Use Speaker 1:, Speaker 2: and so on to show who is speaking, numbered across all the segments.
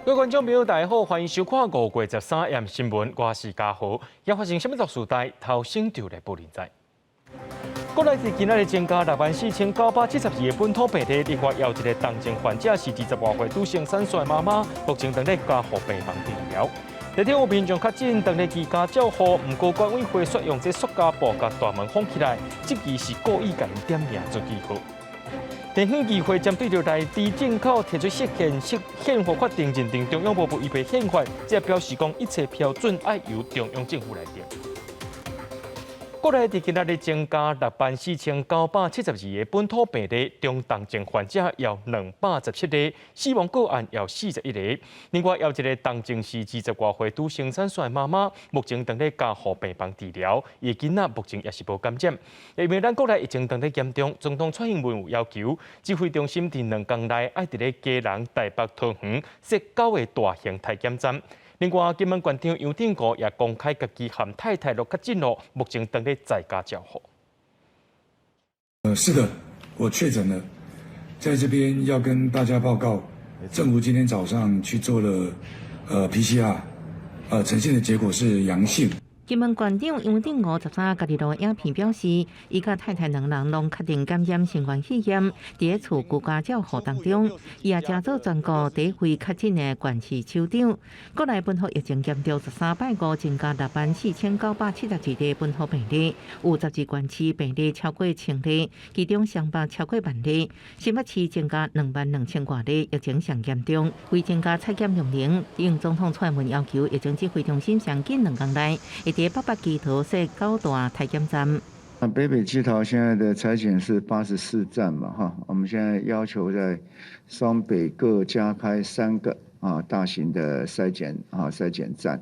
Speaker 1: 各位觀眾朋友，大家好，歡迎收看5月13暗新聞，我是嘉豪。猶發生啥物大事代，頭先就來報您知。國內佇今仔日增加64,972個本土病例，另外有一個重症患者是20外歲拄生產術的媽媽，目前正佇加護病房治療。地鐵有民眾確診，當咧居家照護，毋過管委會煞用這塑膠布共大門封起來，質疑是故意共𪜶點名做記號。地方議會針對著內地進口提出釋憲釋憲法法定認定中央無違背憲法，這表示講一切標準愛由中央政府來定。國內佇今仔日增加64,972個本土病例，中重症患者有217個，死亡個案有41個。另外，有一個重症是20外歲拄生產術的媽媽，目前正佇加護病房治療，伊的囡仔目前也是無感染。因為咱國內疫情當咧嚴重，總統蔡英文有要求指揮中心佇2工內愛佇咧基隆、台北、桃園設九個大型篩檢站。另外，金門縣長楊振武也公開家己和太太都確診囉，目前正佇在家照護。
Speaker 2: 是的，我確診了，在這邊要跟大家報告，政府今天早上去做了PCR，呈現的結果是陽性。
Speaker 3: 金門縣長楊振武13家己錄影片表示，伊佮太太兩人攏確定感染新冠肺炎，佇咧厝居家照護當中，伊也成做全國第一位確診的縣市首長。國內本土疫情嚴重，13拜五增加64,972例本土病例，有12縣市病例超過千例，其中雙北超過萬例，新北市增加22,000外例，疫情上嚴重。為增加採檢量能，應總統蔡英文要求，疫情指揮中心上緊2工內，會佇北北基桃設九大篩檢站。
Speaker 4: 那北北基桃現在的採檢是84站嘛，哈，我們現在要求在雙北各加開3個啊大型的篩檢站，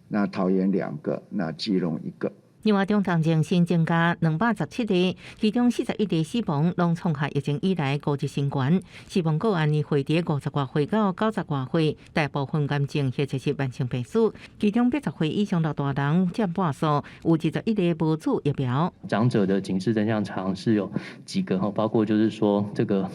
Speaker 4: 那桃園2個，那基隆1個。
Speaker 3: 另外，中重症新增加217例，其中41例死亡，攏創下疫情以來單日新高。死亡個案年歲佇50外歲到90外歲，大部分癌症或者是慢性病史。其中80歲以上老大人佔半數，有21個無注疫苗。
Speaker 5: 長者的警示徵象常是有幾個哈，包括就是說這個，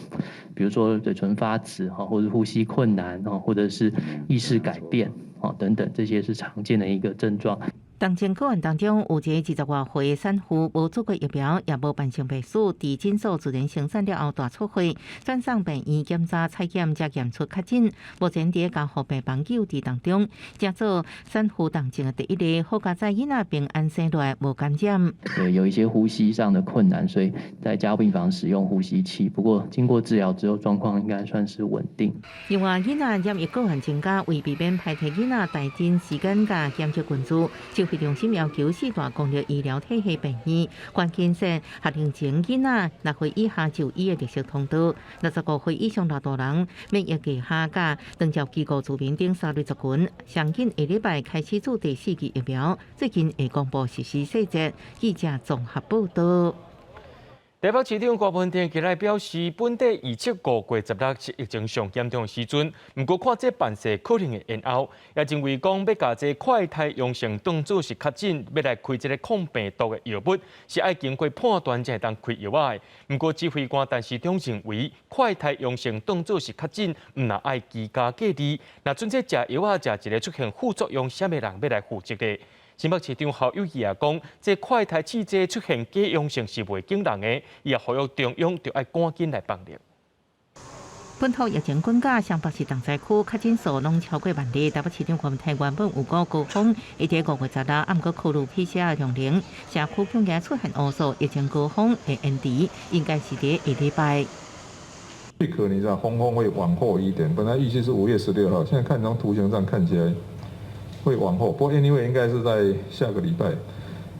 Speaker 5: 比如說嘴唇發紫哈，或者呼吸困難或者是意識改變等等，這些是常見的一個症狀。
Speaker 3: 重症個案當中，有一個20外歲的產婦無注過疫苗，也無慢性病史，佇診所自然生產了後大出血，轉送病院檢查採檢，才驗出確診。目前佇加護病房救治當中，成做產婦重症的第一例，好佳哉囡仔平安生落來無感染。
Speaker 5: 對，有一些呼吸上的困難，所以在加護病房使用呼吸器。不過經過治療之後，狀況應該算是穩定。
Speaker 3: 另外，囡仔染疫個案增加，為避免排斥囡仔待診時間佮檢測群組，指揮中心要求四大公立醫療體系病院，趕緊設學齡前囡仔6歲以下就醫的綠色通道。65歲以上老大人、免疫低下佮長照機構住民等三類族群，上緊下禮拜開始注第四劑疫苗，最近會公布實施細節。記者綜合報道。
Speaker 1: 台北市長柯文哲今日表示，本地預測5月16是疫情上嚴重的時陣，毋過看這辦勢可能會延後，也認為講欲共這快篩陽性當做是確診，欲來開這个抗病毒的藥物，是愛經過判斷才會當開藥仔的。毋過指揮官陳時中認為，快篩陽性當做是確診，毋但愛居家隔離，若準這食藥仔食一个出現副作用，啥物人欲來負責呢？新北市長侯友宜也講，這快篩試劑出現假陽性是袂驚人的，伊也呼籲中央著愛趕緊來放尿。
Speaker 3: 本土疫情滾價，雙北市重災區確診數攏超過萬例。台北市長柯文哲原本有估高峰，會佇5月16，毋過考慮 PCR 量能，社區恐驚出現烏數，疫情高峰會延遲，應該是佇下禮拜。
Speaker 6: 最可能你知道，紅峰會往後一點，本來預計是5月16號，現在看從圖形上看起來會往後，不過 anyway 應該是在下個禮拜。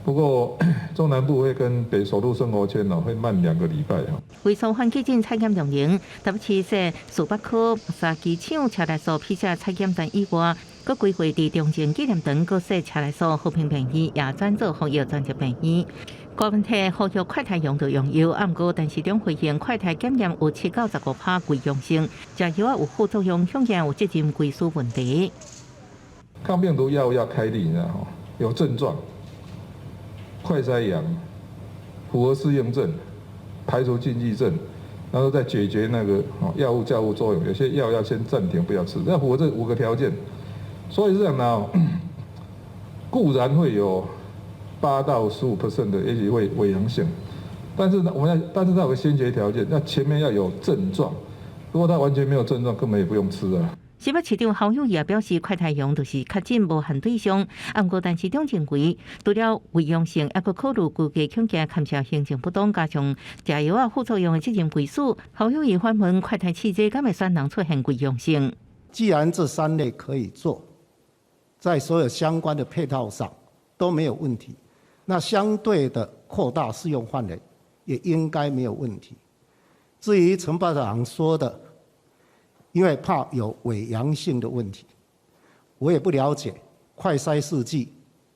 Speaker 6: 不過中南部會跟北首都生活圈呢會慢2個禮拜哈。
Speaker 3: 為紓緩急診採檢量能，台北市設士北區三機場車來素 PCR 採檢站以外，閣規劃佇中正紀念堂閣設車來素和平病院，也轉做防疫專責病院。柯文哲呼籲快篩陽就用藥，毋過陳時中回應快篩檢驗有7到15%偽陽性，食藥仔有副作用，恐驚有責任歸屬問題。
Speaker 6: 抗病毒藥物要開立，你知道吼？有症狀、快篩陽、符合適應症、排除禁忌症，然後再解決那個藥物交互作用，有些藥要先暫停不要吃，要符合這五個條件。所以是這樣呢，固然會有8到15% 的，也許會偽陽性，但是呢，我們要，但是它有個先決條件，要前面要有症狀。如果他完全沒有症狀，根本也不用吃啊。
Speaker 3: 新北市長侯友宜也表示，快篩陽就是確診無限對象。毋過，陳時中認為，除了偽陽性，猶閣考慮居家檢疫堪設行政不當，加上食藥仔副作用的責任歸屬。侯友宜反問：快篩試劑敢會選人出現偽陽性？
Speaker 7: 既然這三類可以做，在所有相關的配套上都沒有問題，那相對的擴大適用範圍也應該沒有問題。至於陳部長說的，因為怕有偽陽性的問題，我也不了解。快篩試劑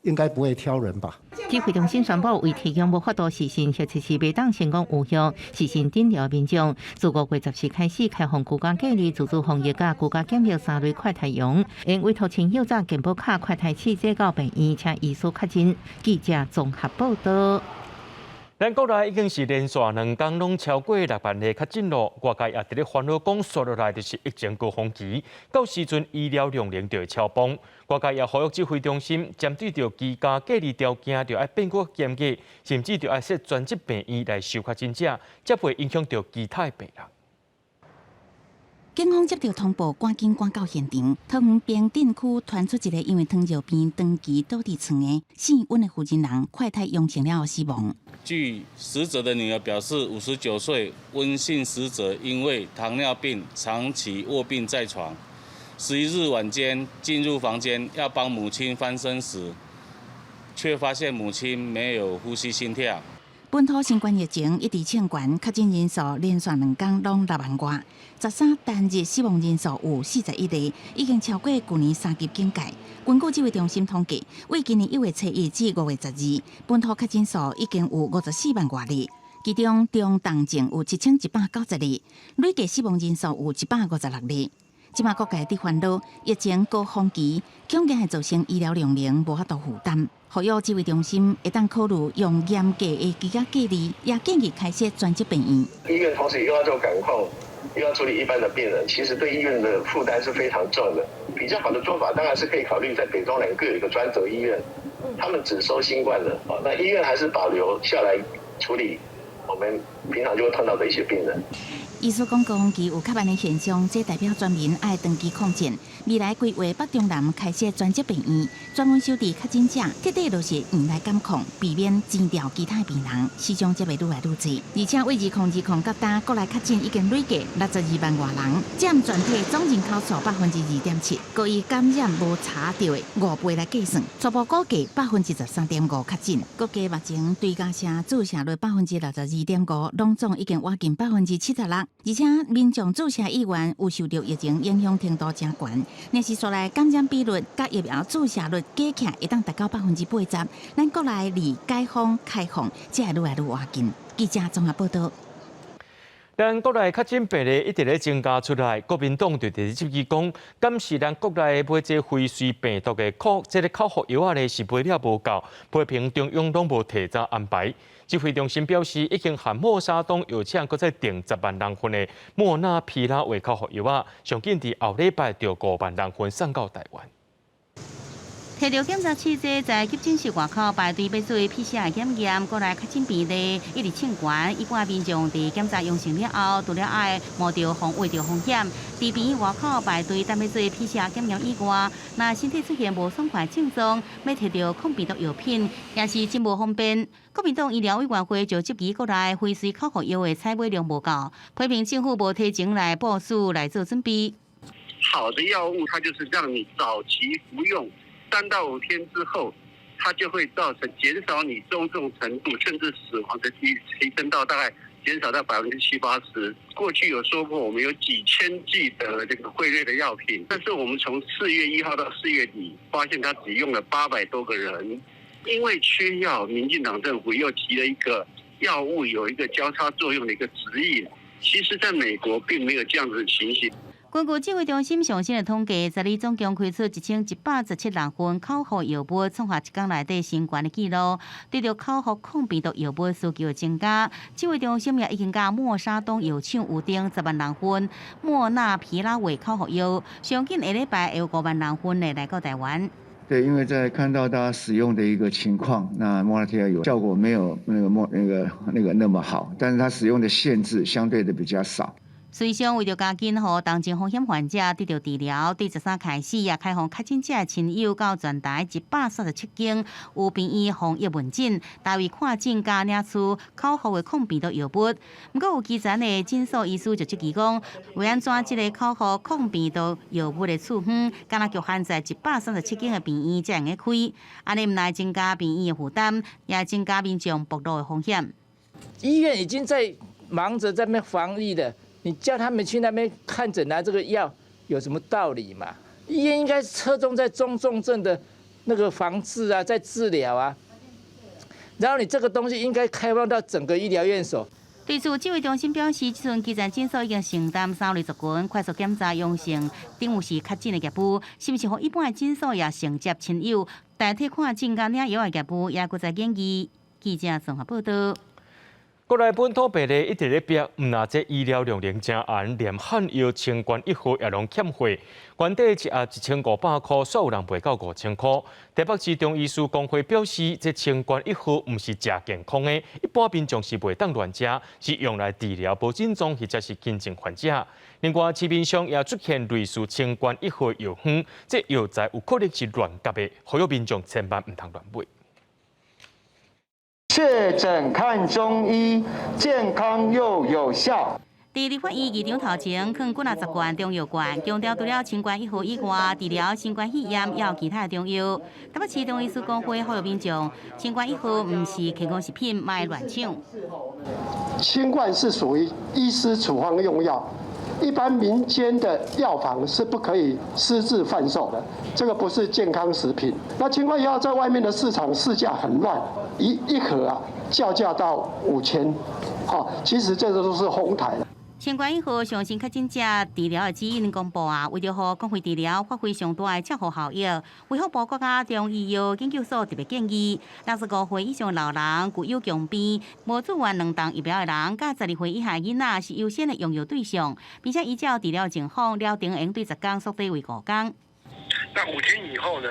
Speaker 7: 應該不會挑人吧？
Speaker 3: 指揮中心宣布，為提供無法度視訊或者是袂當成功有效視訊診療民眾，自5月10日開始開放居家隔離、自主防疫佮居家檢疫三類快篩陽，會委託親友載健保卡快篩試劑到病院，請醫師確診。記者綜合報道。
Speaker 1: 咱國內已經是連續兩工攏超過6萬例確診咯，外界也佇咧煩惱講，紲落來就是疫情高峰期，到時陣醫療量能就會超崩。外界也呼籲指揮中心針對著居家隔離條件，著愛變閣嚴格，甚至著愛設專職病院來收確診者，才袂影響著其他的病人。
Speaker 8: 警方接到通報，趕緊趕到現場。桃園平鎮區傳出一个因為糖尿病長期倒佇床的姓溫的婦人，快篩陽性了後死亡。
Speaker 9: 據死者的女兒表示，59歲溫姓死者因為糖尿病長期臥病在床，11日晚間進入房間要幫母親翻身時，卻發現母親沒有呼吸心跳。
Speaker 8: 本土新冠疫情一直衝懸，確診人數連續兩工攏6萬外，13單日死亡人數有41個，已經超過舊年三級警戒。根據指揮中心統計，為今年1月初1至5月12，本土確診數已經有54萬外例，其中中重症有7190例，累計死亡人數有156例。這馬各界佇煩惱疫情高峰期，恐驚會造成醫療量能無法度負擔。呼籲指揮中心會當考慮用嚴格的居家隔離，也建議開設專職病院。
Speaker 10: 醫院同時又要做感控，又要處理一般的病人，其實對醫院的負擔是非常重的。比較好的做法當然是可以考慮在北中南各有一個專責醫院，他們只收新冠的，那醫院還是保留下來處理我們平常就會碰到的一些病人。
Speaker 8: 醫師講，高峰期有較慢的現象，這代表全民愛長期抗戰。未來規劃北中南開設專職病院，專門收治確診者，徹底落實院內感控，避免擠掉其他病人。死傷者會愈來愈濟，而且為2020到今，國內確診已經累計62萬外人，佔全體總人口數2.7%。閣以感染無查著的5倍來計算，初步估計13.5%確診。國家目前追加射注射率62.5%，攏總已經倚近76%。而且民眾注射意願有受著疫情影響程度誠懸，若是紲來感染比率佮疫苗注射率加起來會當達到80%，咱國內離解封開放才會愈來愈倚近。記者綜合報道。
Speaker 1: 咱國內確診病例一直咧增加出來，國民黨就佇質疑講，敢是咱國內買這輝瑞病毒的口這个口服藥仔咧是買了無夠，批評中央攏無提早安排。指揮中心表示，已經和默沙東藥廠閣再訂10萬人份的莫納皮拉韋口服藥仔，上緊佇後禮拜就5萬人份送到台灣。
Speaker 3: 提著檢查試劑在急診室外口排隊欲做 PCR 檢驗，國內確診病例一直衝懸。一般民眾佇檢查陽性了後，除了愛冒著防衛著風險，佇病院外口排隊等欲做 PCR 檢驗以外，若身體出現無爽快症狀，欲提著抗病毒藥品也是真無方便。國民黨醫療委員會就質疑國內輝瑞口服藥的採買量無夠，批評政府無提前來部署來做準備。
Speaker 11: 好的藥物，它就是讓你早期服用。3到5天之後，它就會造成減少你中重程度甚至死亡的提升到大概減少到70-80%。過去有說過，我們有幾千劑的這個輝瑞的藥品，但是我們從4月1號到4月底，發現它只用了800多個人，因為缺藥，民進黨政府又提了一個藥物有一個交叉作用的一個指引。其實，在美國並沒有這樣子的情形。
Speaker 8: 根據指揮中心上新的統計，12總共開出1117人份口服藥物，創下一工內底新懸的紀錄。對著口服抗病毒藥物需求的增加，指揮中心也已經佮默沙東藥廠預訂10萬人份莫納皮拉韋口服藥，上緊下禮拜會有5萬人份的來到台灣。
Speaker 4: 對，因為在看到大家使用的一個情況，那莫納皮拉有效果沒有那個莫那個那個那麼好，但是它使用的限制相對的比較少。
Speaker 8: 隨上為著加緊予重症風險患者得著治療，對13開始也開放確診者親友到全台137間有病院防疫門診，代為看診佮領取口服的抗病毒藥物。毋過有基層的診所醫師就質疑講，欲按怎這个口服抗病毒藥物的處方，敢若局限在137間的病院才會用得開，按呢毋但增加病院的負擔，也增加民眾暴露的風險。
Speaker 12: 醫院已經在忙著在那邊防疫了。你叫他們去那邊看診拿這個藥有什麼道理嘛？醫院應該側重在中重症的那個防治啊，在治療啊。然後你這個東西應該開放到整個醫療院所。
Speaker 8: 對此，指揮中心表示，這陣基層診所已經承擔三類族群快速檢查陽性，等於是確診的業務，是毋是予一般的診所也承接親友代替看診佮領藥的業務，也閣在研議。記者綜合報道。
Speaker 1: 國內本土病例一直咧逼，毋但這醫療量能誠絚，連漢藥清冠一號也攏欠貨。原底一盒1500箍，煞有人賣到5000箍。台北市中醫師公會表示，這清冠一號毋是食健康的，一般民眾是袂當亂食，是用來治療無症狀或者是輕症患者。另外，市面上也出現類似清冠一號藥方，這藥材有可能是亂夾的，呼籲民眾千萬毋通亂買。
Speaker 13: 確診看中醫，健康又有效。
Speaker 8: 佇立法院議場頭前，囥幾若十罐中藥罐，強調除了清冠一號以外，治療新冠肺炎也有其他的中藥。台北市中醫師公會呼籲民眾，清冠一號毋是健康食品，莫亂搶。
Speaker 14: 清冠是屬於醫師處方用藥，一般民間的藥房是不可以私自販售的。這個不是健康食品。那清冠一號在外面的市場市價很亂，一盒啊叫價到5000，好，其實這個都是哄抬的。
Speaker 8: 清冠一號上新確診者治療的指引公布啊，為著予公費治療發揮上大的照護效益，衛福部國家中醫藥研究所特別建議，65歲以上老人、具有共病、無注完兩劑疫苗的人，佮12歲以下囡仔是優先的用藥對象，並且依照治療情況，療程會對10工縮短為5工。
Speaker 15: 那5天以後呢？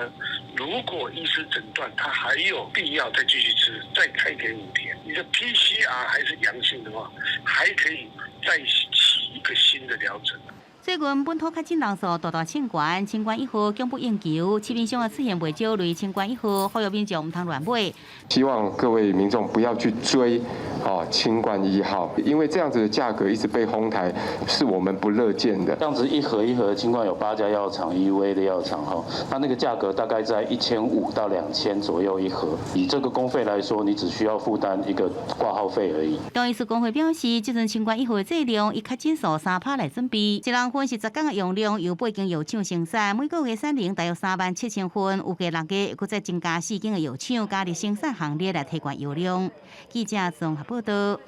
Speaker 15: 如果醫師診斷他還有必要再繼續吃，再開給5天。你的 PCR 還是陽性的話，還可以再起一個新的療程。
Speaker 8: 最近本土確診人數大大衝懸，清冠一號供不應求，市面上也出現袂少類清冠一號，呼籲民眾毋通亂買。
Speaker 16: 希望各位民眾不要去追啊清冠一號，因為這樣子的價格一直被哄抬，是我們不樂見的。
Speaker 9: 這樣子一盒一盒清冠有8家藥廠，EUA 的藥廠哈，那個價格大概在1500到2000左右一盒。以這個公費來說，你只需要負擔一個掛號費而已。
Speaker 8: 中醫師公會表示，這陣清冠一號的劑量以確診數3%來準備，一人份是10工的用量，由8間藥廠生產，每個月產能大約3萬7千份，預計6月閣再增加4間的藥廠加入生產行列來提懸藥量。記者綜合報道。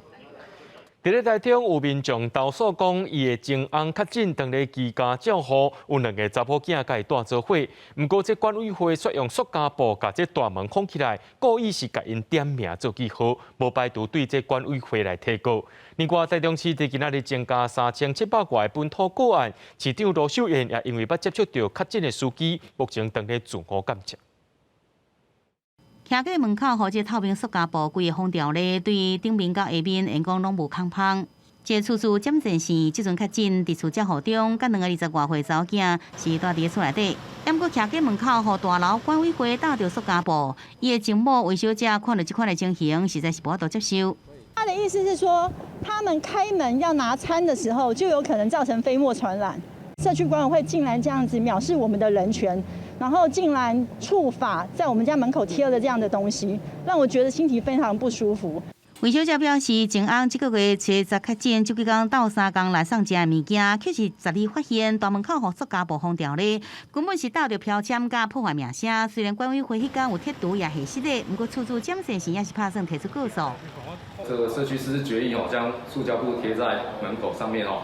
Speaker 1: 佇咧台中有民眾投訴講，伊的情翁確診，當咧居家照護，有兩个查某囝共伊蹛做伙。毋過這管委會煞用塑膠布共這大門封起來，故意是共𪜶點名做記號，無排除對這管委會來提告。另外，台中市佇今仔日增加3700外本土個案，市長盧秀燕也因為捌接觸著確診的司機，目前當咧自我監測。
Speaker 8: 徛過門口，予這透明塑膠布規个封牢咧，對頂面佮下面，緣講攏無空縫。這厝主蔣前線，這陣確診佇厝照護中，佮兩个20外歲查某囝是蹛佇厝內底。毋過徛過門口，予大樓管委會罩著塑膠布，伊的情某魏小姐看著這款的情形，實在是無法度接受。
Speaker 17: 他的意思是說，他們開門要拿餐的時候，就有可能造成飛沫傳染。社區管委會竟然這樣子藐視我們的人權，然後竟然觸法，在我們家門口貼了這樣的東西，讓我覺得心體非常不舒服。
Speaker 8: 魏小姐表示，情翁這個月初十確診，這幾工鬥相共來送食的物件，卻是12發現大門口予塑膠布封牢咧，根本是罩著標籤佮破壞名聲。雖然管委會彼工有鐵除也核實的，毋過厝主蔣先生也是拍算提出告訴。
Speaker 18: 這個社區自治決議哦，將塑膠布貼在門口上面哦。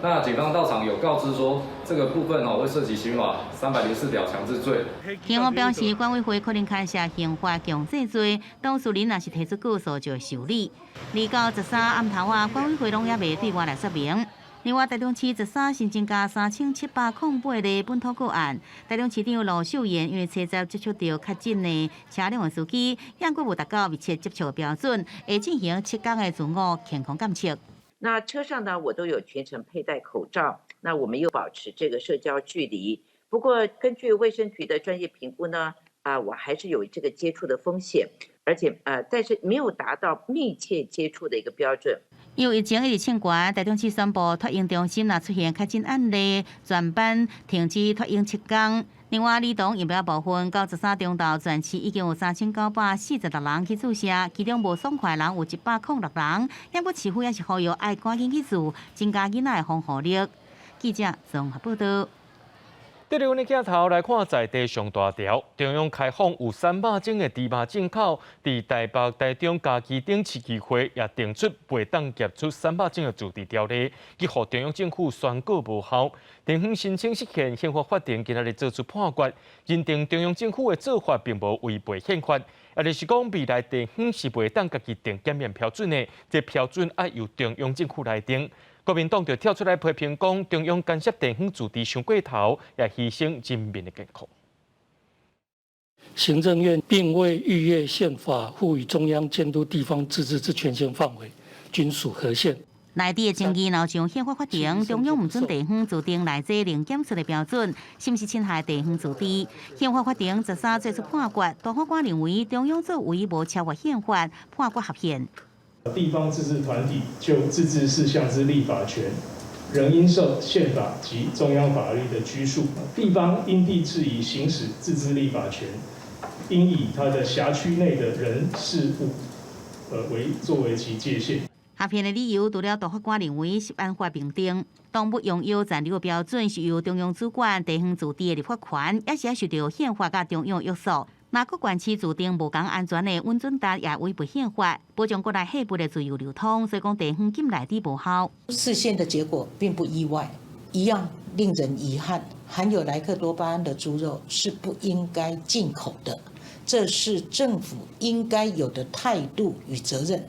Speaker 18: 那警方到場有告知說，這個部分哦會涉及刑法304條強制罪。
Speaker 8: 警方表示，管委會可能牽涉刑法強制罪，當事人若是提出告訴就會受理。二到十三暗頭仔，管委會攏猶未對外來說明。另外，台中市十三新增加3708例本土個案。台中市長盧秀燕因為初十接觸著確診的車輛的司機，猶閣無達到密切接觸的標準，會進行7天的自我健康監測。
Speaker 19: 那車上呢，我都有全程佩戴口罩，那我們又保持這個社交距離。不過根據衛生局的專業評估呢，啊，我還是有這個接觸的風險，而且但是沒有達到密切接觸的一個標準。
Speaker 8: 因為疫情一直衝懸，台中市宣布托嬰中心若出現確診案例，全班停止托嬰7天。另外，兒童疫苗部分，到13中晝全市已經有3946人去注射，其中無爽快人有106人。不過市府也是呼籲愛趕緊去注，增加囡仔的防護力。記者綜合報道。
Speaker 1: 對阮的鏡頭來看，在地上大條，中央開放有300種的豬肉進口，佇台北、台中、嘉義等市議會也定出袂當夾出300種的自治條例，予中央政府宣告無效。地方申請釋憲憲法法庭今仔日做出判決，認定中央政府的做法並無違背憲法，也就是講未來地方是袂當家己定檢驗標準的，這標準愛由中央政府來定。國民黨就跳出來批評講，中央干涉地方自治傷過頭，也犧牲人民的健康。
Speaker 20: 行政院並未逾越憲法賦予中央監督地方自治之權限範圍，均屬合憲。
Speaker 8: 內地的爭議，鬧上憲法法庭，中央毋准地方自定內這零檢出的標準，是毋是侵害地方自治？憲法法庭13做出判決，大法官認為中央作為無超越憲法，判決合憲。
Speaker 21: 地方自治團體就自治事項之立法權，仍應受憲法及中央法律的拘束。地方因地制宜行使自治立法權，應以它的轄區內的人事物，為作為其界限。
Speaker 8: 合憲的理由，除了大法官認為食安法評定動物用藥殘留標準是由中央主管，地方自治的立法權，也是受著憲法佮中央約束。若閣縣市自定無仝安全的穩準值，也違背憲法，保障國內貨物的自由流通，所以講地方禁內地無效。
Speaker 22: 釋憲的結果並不意外，一樣令人遺憾。含有萊克多巴胺的豬肉是不應該進口的，這是政府應該有的態度與責任。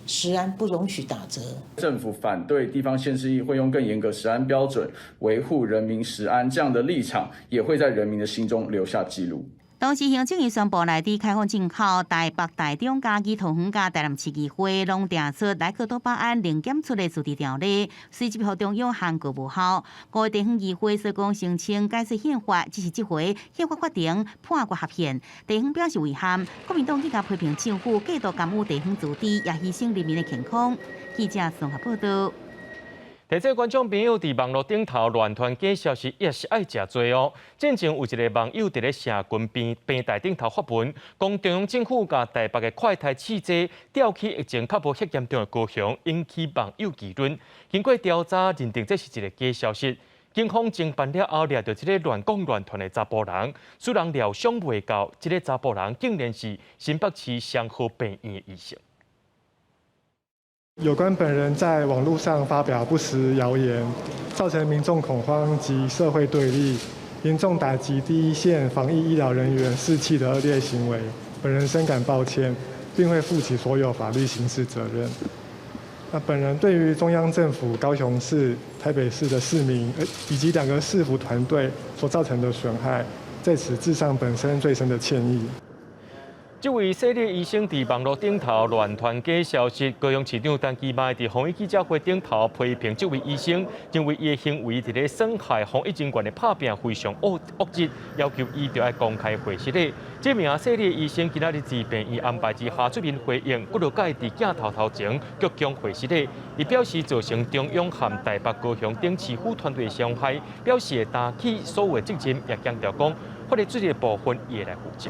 Speaker 22: 食安不容許打折。
Speaker 23: 政府反對地方縣市議會用更嚴格食安標準維護人民食安，這樣的立場也會在人民的心中留下記錄。
Speaker 8: 同時，行政院宣布內地開放進口，台北、台中、嘉義、桃園佮台南市議會攏定出萊克多巴胺零檢出的自治條例，隨即予中央宣告無效。五個地方議會所講申請解釋憲法，只是這回憲法法庭判決合憲，地方表示遺憾。國民黨更加批評政府過度干預地方自治，也犧牲人民的健康。記者綜合報道。
Speaker 1: 提醒觀眾朋友，佇網路頂頭亂傳假消息，也是愛食罪哦。進前有一個網友佇咧社群平台頂頭發文，講中央政府共台北的快篩試劑調去疫情較無遐嚴重的高雄，引起網友議論。經過調查，認定這是一個假消息。警方偵辦了後，掠著這个亂講亂傳的查埔人，雖然療傷袂夠，這个查埔人竟然是新北市雙和病院的醫生。
Speaker 24: 有關本人在網路上發表不實謠言，造成民眾恐慌及社會對立，嚴重打擊第一線防疫醫療人員士氣的惡劣行為，本人深感抱歉，並會負起所有法律刑事責任。那本人對於中央政府、高雄市、台北市的市民，以及兩個市府團隊所造成的損害，在此致上本身最深的歉意。
Speaker 1: 這位犀利醫生佇網路頂頭亂傳假消息，高雄市長陳其邁佇防疫記者會頂頭批評這位醫生，認為伊的行為佇咧損害防疫人員的拍拚非常惡質，要求伊著愛公開回實禮。這名犀利醫生今仔日佇病院安排之下出面回應，幾落擺佇鏡頭頭前鞠躬回失禮。伊表示造成中央和台北、高雄等市府團隊傷害，表示會擔起所有責任，也強調講法律處理的部分伊會來負責。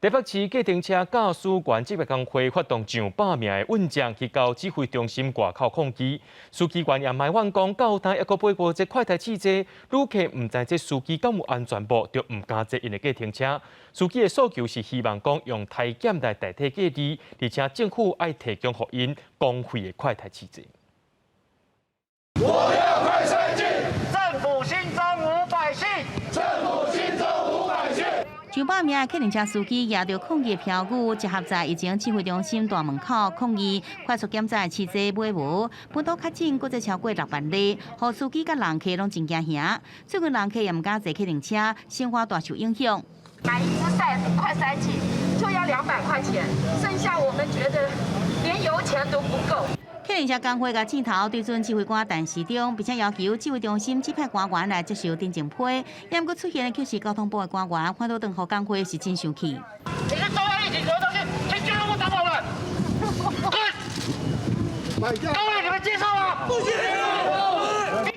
Speaker 1: 台北市計程車駕駛員職業工會發動上百名的運將去到指揮中心外口抗議，司機員也埋怨講，到今猶閣買無這快篩試劑，旅客毋知這司機敢有安全無，就毋敢坐𪜶的計程車。司機的訴求是希望講用篩檢來代替隔離，而且政府愛提供予𪜶公費的快篩試劑。
Speaker 2: 我要快篩劑。
Speaker 5: 政府心中無百姓，
Speaker 2: 政府心中無百姓。
Speaker 8: 上百名的客運車司機舉著抗議標語，集合在疫情指揮中心大門口抗議，快速檢查試劑買無，本土確診閣再超過6萬例，予司機佮人客攏真驚嚇。最近人客也毋敢坐客運車，生活大受影響。
Speaker 6: 買一支快篩劑就要200塊錢，剩下我們覺得連油錢都不夠。
Speaker 8: 客運車工會共鏡頭對準指揮官陳時中，並且要求指揮中心指派官員來接受訂正批。也毋過出現的卻是交通部的官員，反倒轉予工會是真生氣。
Speaker 5: 你是中央疫情指揮中心，請俱樂部找我們。各位，你們接受嗎？
Speaker 2: 不接受。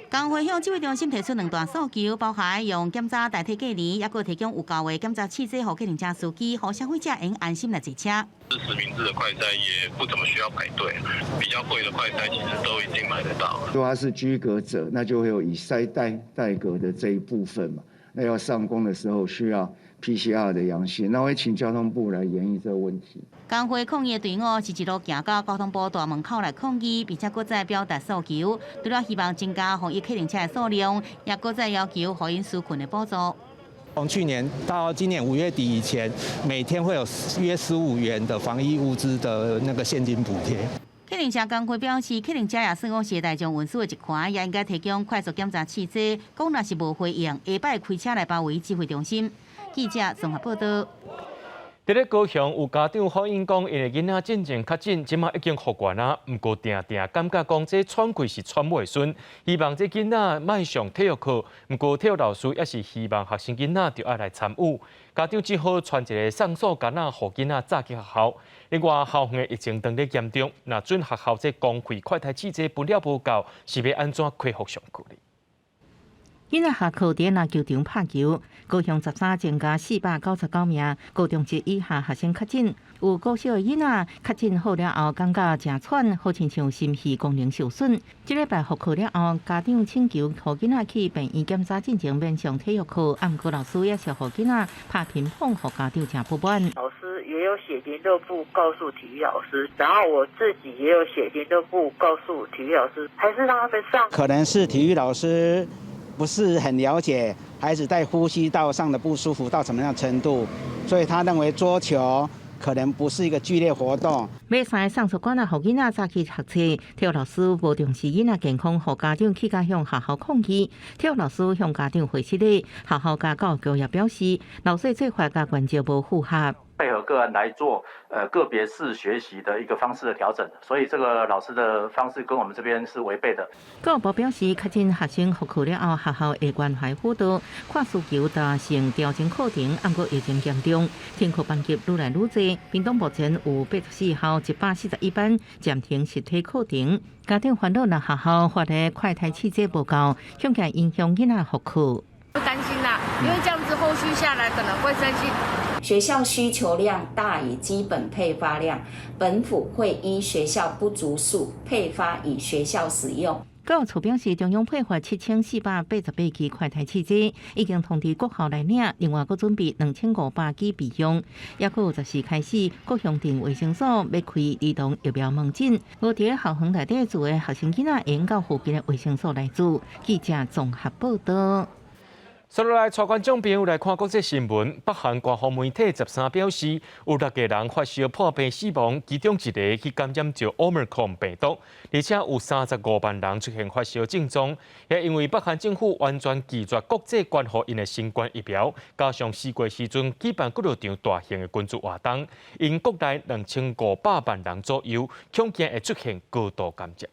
Speaker 8: 工會向指揮中心提出兩大訴求，包含用檢查代替隔離，抑閣提供有夠的檢查試劑予客運車司機，予消費者會安心來坐車。
Speaker 10: 實名制的快篩也不怎麼需要排隊，比較貴的快篩其實都已經買得到。
Speaker 4: 如果他是居隔者，那就會有以篩代隔的這一部分嘛。那要上工的時候需要 PCR 的陽性，那我會請交通部來研議這個問題。
Speaker 8: 工會抗議的隊伍是一路行到交通部大門口來抗議，並且閣再表達訴求，除了希望增加防疫客運車的數量，也閣再要求予𪜶紓困的補助。
Speaker 7: 從去年到今年5月底以前，每天會有約15元的防疫物資的那個現金補貼。
Speaker 8: 客運車工會表示，客運車也算講是大眾運輸的一環，也應該提供快速檢查試劑。講若是無回應，下擺開車來包圍指揮中心。記者綜合報道。
Speaker 1: 佇咧高雄有家長反映講，𪜶的囡仔進前確診，這馬已經復原啊，毋過定定感覺講這喘氣是喘袂順，希望這囡仔莫上體育課。毋過體育老師也是希望學生囡仔著愛來參與。家長只好傳一个上訴單仔，予囡仔早去學校。另外，校園的疫情當咧嚴重，若準學校這公費快篩試劑分了無夠，是欲按怎恢復上課呢？
Speaker 3: 囡仔下課佇籃球場拍球，高雄13增加499名高中職以下學生確診，有國小的囡仔確診好了後，感覺誠喘，好親像心肺功能受損。這禮拜復課了後，家長請求予囡仔去病院檢查進前免上體育課，啊，毋過老師也是予囡仔拍乒乓，予家長誠不滿。
Speaker 25: 老師也有寫聯絡簿告訴體育老師，然後我自己也有寫聯絡簿告訴體育老師，還是讓他們上。
Speaker 26: 可能是體育老師不是很了解孩子在呼吸道上的不舒服到什麼樣程度，所以他認為桌球可能不是一個劇烈活動。
Speaker 3: 買三个上訴官啊，予囡仔早去學冊，體育老師無重視囡仔健康，予家長去共向學校抗議。體育老師向家長回釋咧，學校佮教育局也表示，老師做法佮原則無符合。
Speaker 27: 配合個案來做，個別式學習的一個方式的調整，所以這個老師的方式跟我們這邊是違背的。
Speaker 3: 教育部表示，確診學生復課了後，學校會關懷輔導，看需求彈性調整課程，毋過疫情嚴重，停課班級愈來愈濟。屏東目前有84校141班暫停實體課程，家長煩惱，若學校發的快篩試劑無夠，恐驚影響囡仔復課。
Speaker 6: 會擔心啦，因為這樣子後續下來可能會擔心。
Speaker 28: 學校需求量大於基本配發量，本府會依學校不足數配發予學校使用。
Speaker 3: 教育處表示，中央配發7488支快篩試劑，已經通知各校來領，另外閣準備2500支備用。抑閣有14開始，各鄉鎮衛生所欲開兒童疫苗門診，無佇校園內底住的學生囡仔，會用到附近的衛生所來住。記者綜合報道。
Speaker 1: 接落來，帶觀眾朋友來看國際新聞。北韓官方媒體13表示，有六個人發燒破病死亡，其中一个去感染著奧密克戎病毒，而且有35萬人出現發燒症狀。也因為北韓政府完全拒絕國際捐予𪜶的新冠疫苗，加上四月時陣舉辦幾若場大型的軍事活動，𪜶國內2500萬人左右，恐驚會出現高度感染。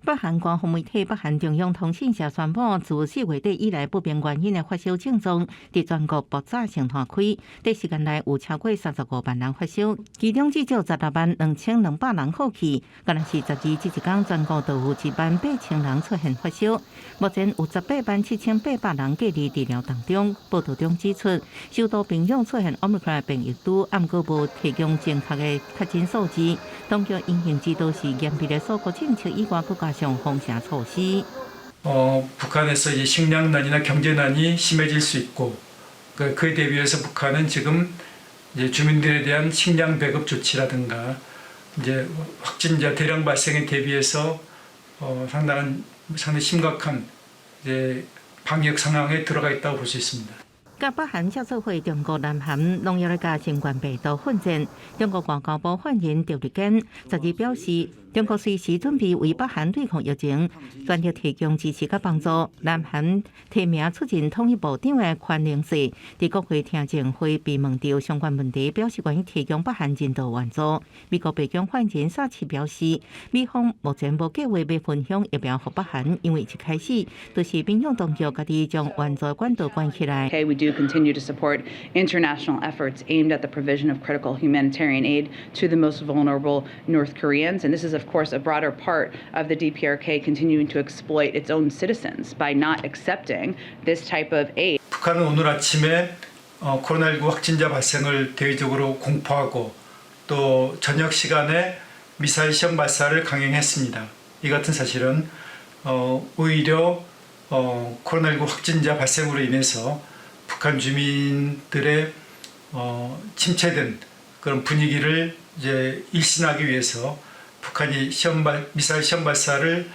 Speaker 3: 北韓官方媒體北韓中央通訊社宣布，自4月底以來，不明原因的發燒症狀佇全國爆炸性傳開，短時間內有超過35萬人發燒，其中至少16萬2200人好去。敢若是12這一工，全國就有1萬8000人出現發燒，目前有18萬7800人隔離治療當中。報道中指出，首都平壤出現奧密克戎變異株，毋過無提供正確的確診數字。當局因應指導是嚴密的鎖國政策以外，閣加上封城措施。
Speaker 29: 북한에서 이제 식량난이나 경제난이 심해질 수 있고 그에 대비해서 북한은 지금 이제 주민들에 대한 식량 배급 조치라든가 이제 확진자 대량 발생에 대비해서 상당한 상당히 심각한 이제 방역 상황에 들어가 있다고 볼 수 있습니다.
Speaker 3: 佮北韓合作會中國南韓攏猶咧共新冠病毒奮戰。中國外交部發言人趙立堅12表示，中國隨時準備為北韓對抗疫情，全力提供支持佮幫助。南韓提名出任統一部長的寬靈世，佇國會聽證會被問到相關問題，表示願意提供北韓人道援助。美國白宮發言人薩奇表示，美方目前無計劃欲分享疫苗予北韓，因為一開始就是平壤當局家己將援助管道關起來。
Speaker 9: We do continue to support international efforts aimed at the provision of critical humanitarian aid to the most vulnerable North Koreans. And this is, of course, a broader part of the DPRK continuing to exploit its own citizens by not accepting this type of aid.
Speaker 29: 북한은 오늘 아침에 코로나19 확진자 발생을 대외적으로 공포하고 또 저녁 시간에 미사일 시험 발사를 강행했습니다. 이 같은 사실은 오히려 코로나19 확진자 발생으로 인해서 북한 주민들의 침체된 그런 분위기를 이제 일신하기 위해서 북한이 미사일 시험 발사를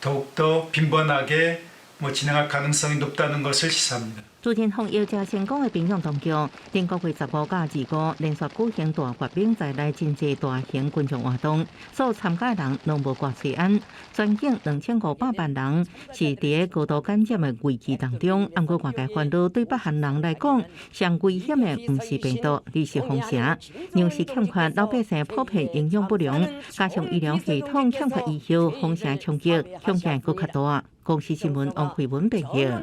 Speaker 29: 더욱더 빈번하게 뭐 진행할 가능성이 높다는 것을 시사합니다.
Speaker 3: 主持防疫誠成功的平壤當局，頂個月15佮25連續舉行大閱兵在內真濟大型群眾活動，所有參加的人攏無掛喙罨，全境2500萬人是佇個高度感染的危機當中。毋過外界煩惱對北韓人來講，上危險的毋是病毒，而是封城。糧食欠缺，老百姓普遍營養不良，加上醫療系統欠缺醫藥，封城衝擊恐驚閣較大。公視新聞王慧文報道。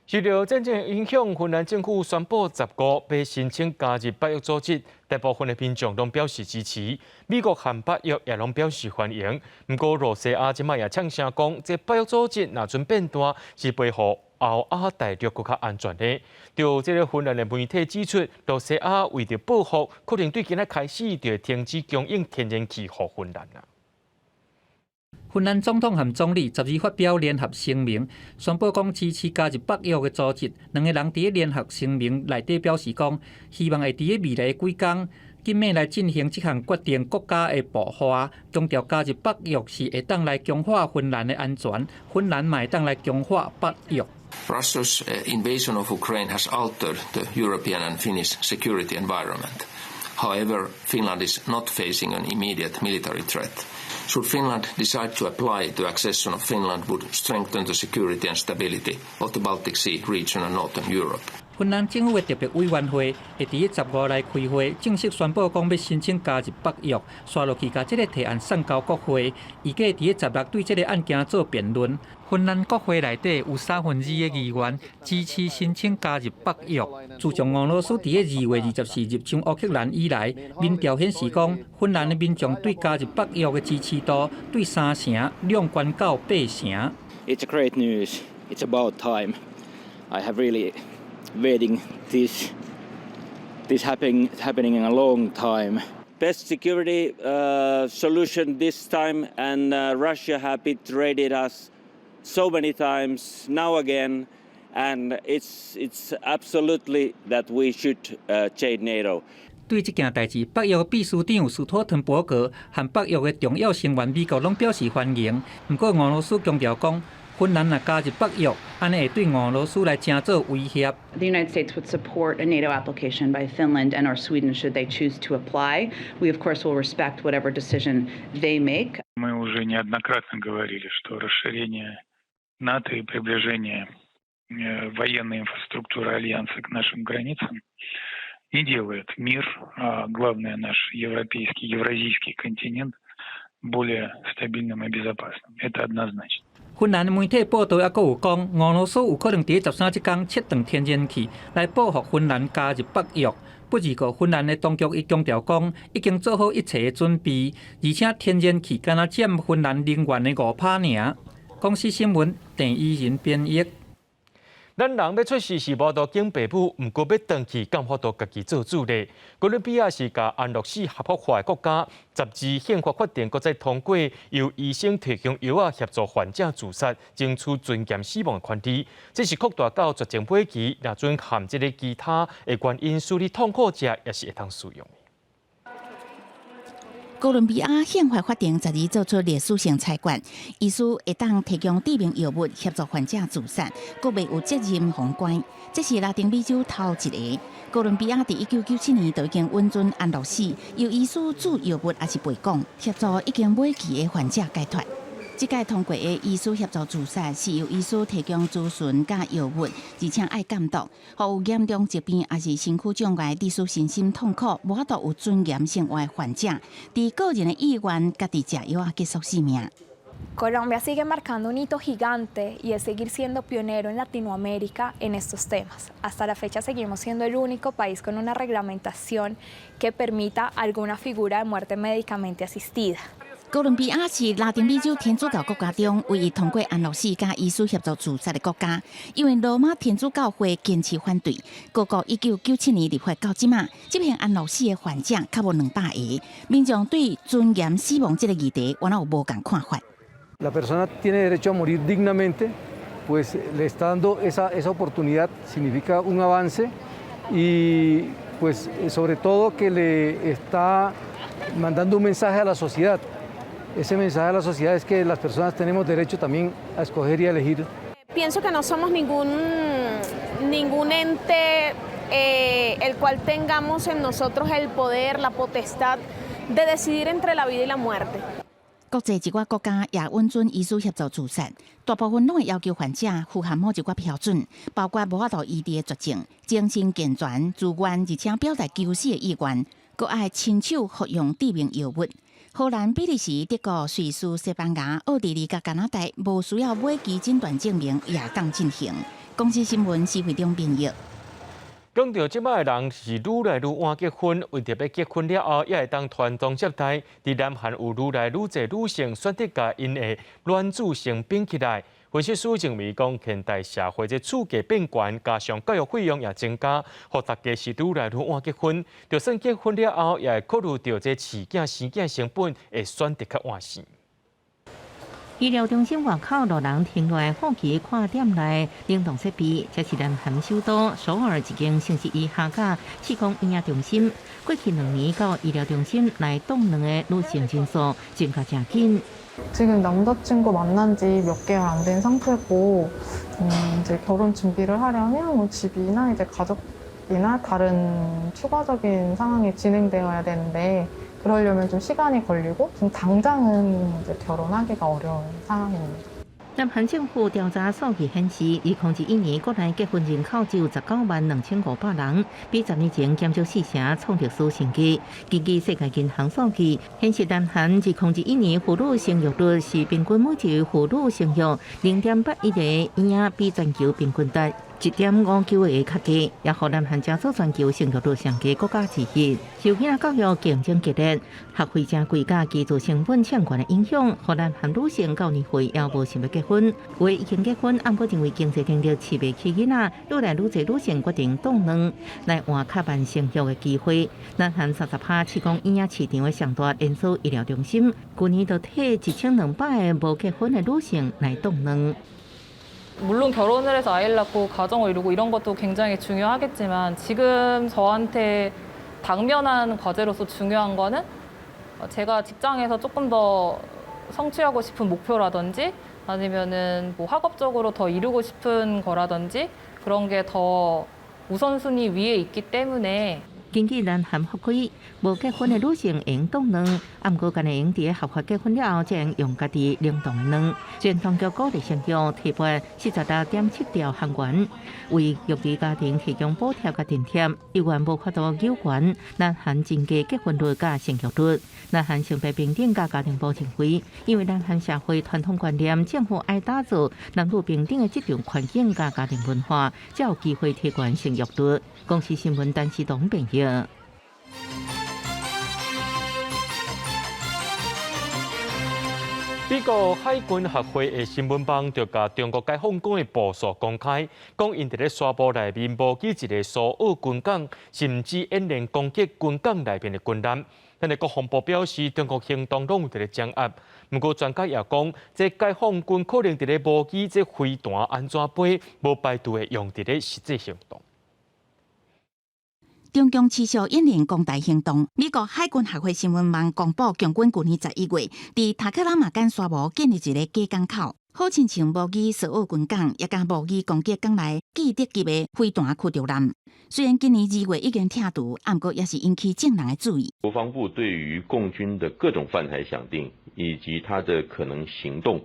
Speaker 1: 受著戰爭影響，芬蘭政府宣布15欲申請加入北約組織，大部分的民眾攏表示支持。美國和北約也攏表示歡迎。毋過，露西亞這擺也嗆聲講，這北約組織若陣變大，是會予歐亞大陸閣較安全的。就這个芬蘭的媒體指出，露西亞為著報復，可能對今仔開始就會停止供應天然氣予芬蘭啊。
Speaker 11: 芬蘭總統和總理12發表聯合聲明，宣布講支持加入北約的組織。兩个人佇聯合聲明內底表示講，希望會佇未來幾工緊密來進行這項決定國家的步伐，強調加入北約是會當來強化芬蘭的安全，芬蘭嘛會當來強化北約。
Speaker 12: Russia's invasion of Ukraine has altered the European and Finnish security environment. However, Finland is not facing an immediate military threat. Should Finland decide to apply, the accession of Finland would strengthen the security and stability of the Baltic Sea region and Northern Europe.
Speaker 11: 芬蘭政府的特別委員會會佇15來開會，正式宣布講欲申請加入北約，紲落去共這个提案送交國會，預計佇16對這个案件做辯論。芬蘭國會內底有2/3的議員支持申請加入北約。自從俄羅斯佇2月24入侵烏克蘭以來，民調顯示講，芬蘭的民眾對加入北約的支持度對3成兩懸到8成。
Speaker 13: It's a great news. It's about time. I have really waiting this happening in a long time.
Speaker 14: Best security solution this time, and Russia have betrayed us so many times now again, and it's absolutely that we should join NATO.
Speaker 11: 對這件代誌，北約秘書長斯托滕伯格和北約的重要成員美國攏表示歡迎。毋過俄羅斯強調講，芬蘭若加入北約，按呢會對俄羅斯來成做威脅。
Speaker 9: The United States would support a NATO application by Finland and or Sweden should they choose to apply. We of course will respect whatever decision they make.
Speaker 29: Мы уже неоднократно говорили, что расширение НАТО и приближение военной инфраструктуры Альянса к нашим границам не делает мир, а главное наш европейский, евразийский континент более стабильным и безопасным. Это однозначно.
Speaker 11: 芬蘭媒體報道猶閣有講，俄羅斯有可能佇13這工切斷天然氣，來報復芬蘭加入北約。不過，芬蘭的當局伊強調講，已經做好一切的準備，而且天然氣敢若佔芬蘭能源的5%爾。公視新聞鄭怡仁編譯。
Speaker 1: 咱人欲出世是無法度揀爸母，毋過欲轉去，敢有法度家己做主咧？哥倫比亞是共安樂死合法化的國家，12憲法法定閣再通過，由醫生提供藥仔協助患者自殺，爭取尊嚴死亡的權利。這是擴大到絕症尾期，若準含這个其他的原因使你痛苦者，也是會當使用。
Speaker 8: 哥倫比亞憲法法庭十二做出歷史性裁決，醫師會當提供致命藥物協助患者自殺，閣袂有責任予關。這是拉丁美洲頭一个。哥倫比亞佇1997年就已經允准安樂死，由醫師注藥物抑是陪講，協助已經尾期的患者解脫。這屆通過的醫師協助自殺，是由醫師提供諮詢佮藥物，而且愛監督，予有嚴重疾病抑是身軀障礙、致使身心痛苦、無法度有尊嚴生活的患者，佇個人的意願，家己食藥仔結束性命。
Speaker 15: Colombia sigue marcando un hito gigante y es seguir siendo pionero en Latinoamérica en estos temas. Hasta la fecha seguimos siendo el único país con una reglamentación que permita alguna figura de muerte médicamente asistida.
Speaker 8: 哥倫比亞是拉丁美洲天主教國家中唯一通過安樂死佮醫師協助自殺的國家，因為羅馬天主教會堅持反對。各國1997年立法到這馬，執行安樂死的患者較無200个。民眾對尊嚴死亡這个議題，原來有無仝看法。
Speaker 16: La persona tiene derecho a morir dignamente, pues le está dando esa oportunidad, significa un avance y pues sobre todo que le está mandando un mensaje a la sociedad. Ese mensaje a la sociedad es que las personas tenemos derecho también a escoger y a elegir.
Speaker 17: Pienso que no somos ningún ente el cual tengamos en nosotros el poder, la potestad de decidir entre la vida y la muerte.
Speaker 8: 國際一寡國家也允准醫師協助自殺，大部分攏會要求患者符合某一寡標準，包括無法度醫治的絕症、精神健全、自願而且表達求死的意願，閣愛親手服用致命藥物。荷蘭、比利時、德國、瑞士、西班牙、奧地利佮加拿大無需要尾期診斷證明也會當進行。公視新聞施惠中編譯。
Speaker 1: 講著這擺的人是愈來愈晚結婚，為著欲結婚了後，也會當傳宗接代。佇南韓有愈來愈濟女性選擇共𪜶的卵子先冰起來。分析師認為講，現代社會這厝價變懸，加上教育費用也增加，予大家是愈來愈晚結婚。就算結婚了後，也會考慮著這飼囝生囝成本，會選擇較晚生。
Speaker 3: 醫療中心外口路人停落來好奇看店內冷凍設備，這是南韓首都首爾一間生殖醫學佮試管嬰兒中心。過去2年到醫療中心來凍卵的女性人數增加誠緊。
Speaker 18: 지금 남자친구 만난 지 몇 개월 안 된 상태고, 이제 결혼 준비를 하려면 뭐 집이나 이제 가족이나 다른 추가적인 상황이 진행되어야 되는데, 그러려면 좀 시간이 걸리고, 지금 당장은 이제 결혼하기가 어려운 상황입니다.
Speaker 3: 南韓政府調查數據顯示，2021年國內結婚人口只有192,500人，比10年前減少四成，創歷史新低。根據世界銀行數據顯示，南韓2021年婦女生育率是平均每一位婦女生育0.81個嬰仔，比全球平均值1.59個較低，也予南韓成做全球生育率上低國家之一。受囡仔教育競爭激烈、學費誠貴佮居住成本嗆懸的影響，予南韓女性到年歲猶無想欲結婚。有的已經結婚，毋過認為經濟能力飼袂起囡仔，愈來愈濟女性決定凍卵來換較慢生育的機會。南韓30%試管嬰兒市場的上大連鎖醫療中心，去年就替1200個無結婚的女性來凍卵。
Speaker 19: 물론 결혼을 해서 아이를 낳고 가정을 이루고 이런 것도 굉장히 중요하겠지만 지금 저한테 당면한 과제로서 중요한 거는 제가 직장에서 조금 더 성취하고 싶은 목표라든지 아니면은 뭐 학업적으로 더 이루고 싶은 거라든지 그런 게 더 우선순위 위에 있기 때문에
Speaker 3: 根據南韓法規，無結婚的女性會用凍卵，毋過干焦會用佇合法結婚了後，才會用家己冷凍的卵。雖然當局鼓勵生育，提撥46.7兆韓元，為育兒家庭提供補貼佮津貼，猶原無法度扭轉南韓真低結婚率佮生育率。南韓性別平等佮家庭部認為，因為南韓社會傳統觀念，政府愛打造男女平等的職場環境佮家庭文化，才有機會提懸生育率。公視新聞陳世東編譯。
Speaker 1: 美國海軍學會的新聞網就共中國解放軍的部署公開，講𪜶佇咧沙漠內面模擬一個蘇澳軍港，甚至演練攻擊軍港內面的軍艦。咱的國防部表示，中國行動攏有佇咧掌握。毋過專家也講，這解放軍可能佇咧模擬這飛彈按怎飛，無排除會用佇咧實際行動。
Speaker 8: 中共持續演練攻台行動。美國海軍學會新聞網公布，共軍舊年11月，佇塔克拉瑪干沙漠建立一个假港口，好親像模擬蘇澳軍港，也共模擬攻擊港內基德級的飛彈驅逐艦。雖然今年2月已經拆除，毋過也是引起眾人的注意。
Speaker 2: 國防部對於共軍的各種犯台想定以及他的可能行動，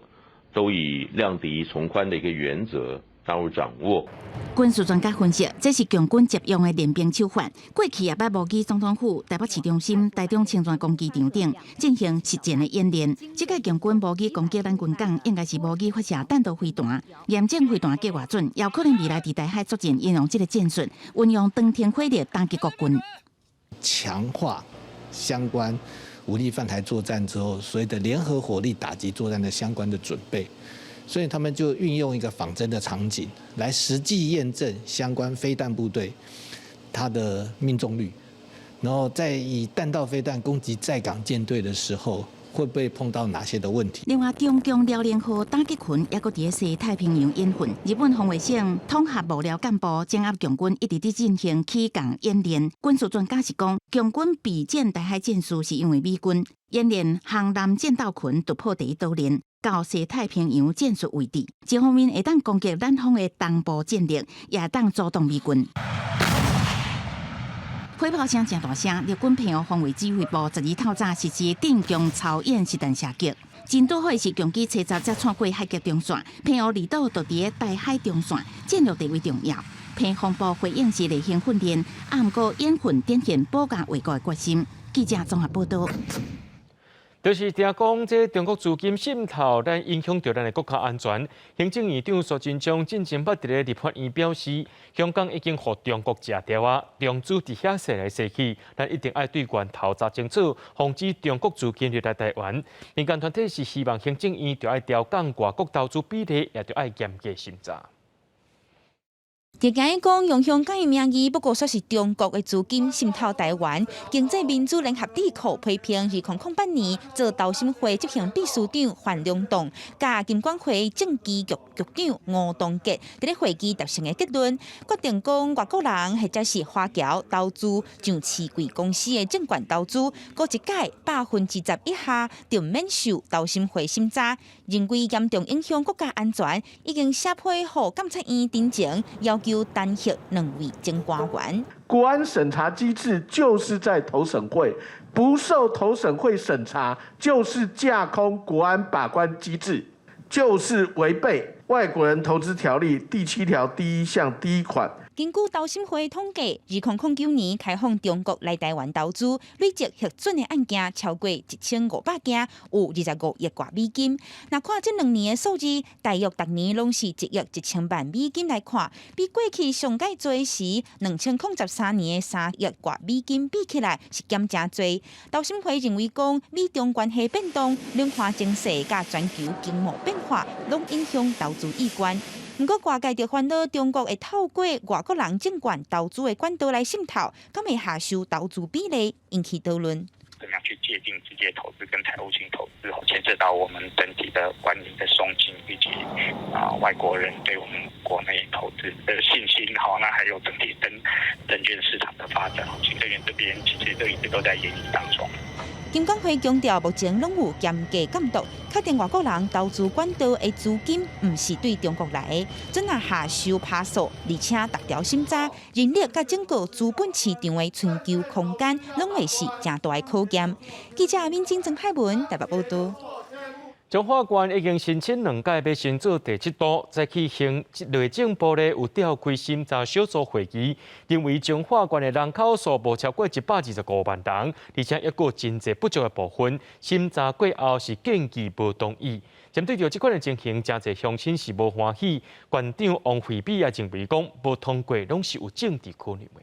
Speaker 2: 都以量敵從寬的一個原則納入掌握。
Speaker 8: 軍事專家分析，這是共軍習用的練兵手法。過去也捌模擬總統府、台北市中心、台中清泉公機場等進行實戰的演練。這屆共軍模擬攻擊咱軍港，應該是模擬發射彈道飛彈，驗證飛彈計偌準，也有可能未來佇台海作戰應用這个戰術，運用長程火力打擊國軍，
Speaker 4: 強化相關武力犯台作戰之後，所謂的聯合火力打擊作戰的相關的準備。所以他們就運用一個仿真的場景來實際驗證相關飛彈部隊它的命中率，然後在以彈道飛彈攻擊在港艦隊的時候，會不會碰到哪些的問題？
Speaker 8: 另外，中共遼寧號打擊群也閣佇西太平洋演訓。日本防衛省統合幕僚幹部掌握共軍一直佇進行起降演練。軍事專家是講，共軍備戰台海戰事是因為美軍演練航南戰鬥群突破第一島鏈到西太平洋戰術位置，一方面會當攻擊咱方的東部戰力，也會當阻擋美軍。火炮聲誠大聲，陸軍澎湖防衛指揮部12透早實施定共操演實彈射擊，真拄好是共機初十才竄過海峽中線，澎湖離島就佇台海中線，戰略地位重要。澎防部回應是例行訓練，啊，毋過演訓展現保家衛國的決心。記者綜合報道。
Speaker 1: 就是聽講，這中國資金滲透，咱影響著咱的國家安全。行政院長蘇貞昌進前捌佇咧立法院表示，香港已經予中國食掉啊，中資佇遐踅來踅去，咱一定愛對源頭查清楚，防止中國資金入來台灣。民間團體是希望行政院著愛調降外國投資比例，也著愛嚴格審查。
Speaker 5: 定驚講用香港的名義，不過說是中國的資金滲透台灣。經濟民主聯合智庫批評，2008年做投審會執行秘書長范良棟，佮金管會證期局局長吳東杰，佇咧會議達成的結論，決定講外國人或者是華僑投資上市櫃公司的證券投資，過一屆10%以下就免受投審會審查，認為嚴重影響國家安全，已經寫批予監察院陳情，要求彈劾兩位前官員。
Speaker 10: 國安審查機制就是在投審會，不受投審會審查，就是架空國安把關機制，就是違背外國人投資條例第七條第一項第一款。
Speaker 5: 根據投審會統計，2009年開放中國來台灣投資，累計核准的案件超過1500件，有25億外美金。若看這兩年的數字，大約逐年攏是1億1000萬美金來看，比過去上蓋濟時2013年的3億外美金比起來是減誠濟。投審會認為講，美中關係變動、兩岸情勢佮全球經貿變化，攏影響投資意願。毋過外界就煩惱中國會透過外國人證券投資的管道來滲透，敢會下修投資比例，引起討論。
Speaker 20: 怎麼樣去界定直接投資跟財務性投資，牽涉到我們整體的管理的鬆緊，以及外國人對我們國內投資的信心，好，那還有整體證券市場的發展，行政院這邊其實都一直都在研議當中。
Speaker 5: 金管會強調，目前攏有嚴格監督，確定外國人投資管道的資金毋是對中國來的，準若下修趴數，而且逐條審查，人力佮整個資本市場的存求空間，攏會是誠大的考驗。記者敏晶、曾海文台北報道。
Speaker 1: 彰化縣已經申請兩屆欲申做第七都，早起行內政部咧有召開審查小組會議，認為彰化縣的人口數無超過125萬人，而且抑閣真濟不足的部分，審查過後是建議無同意。針對著這款的情形，誠濟鄉親是無歡喜。縣長王惠美也認為講，無通過攏是有政治可能的。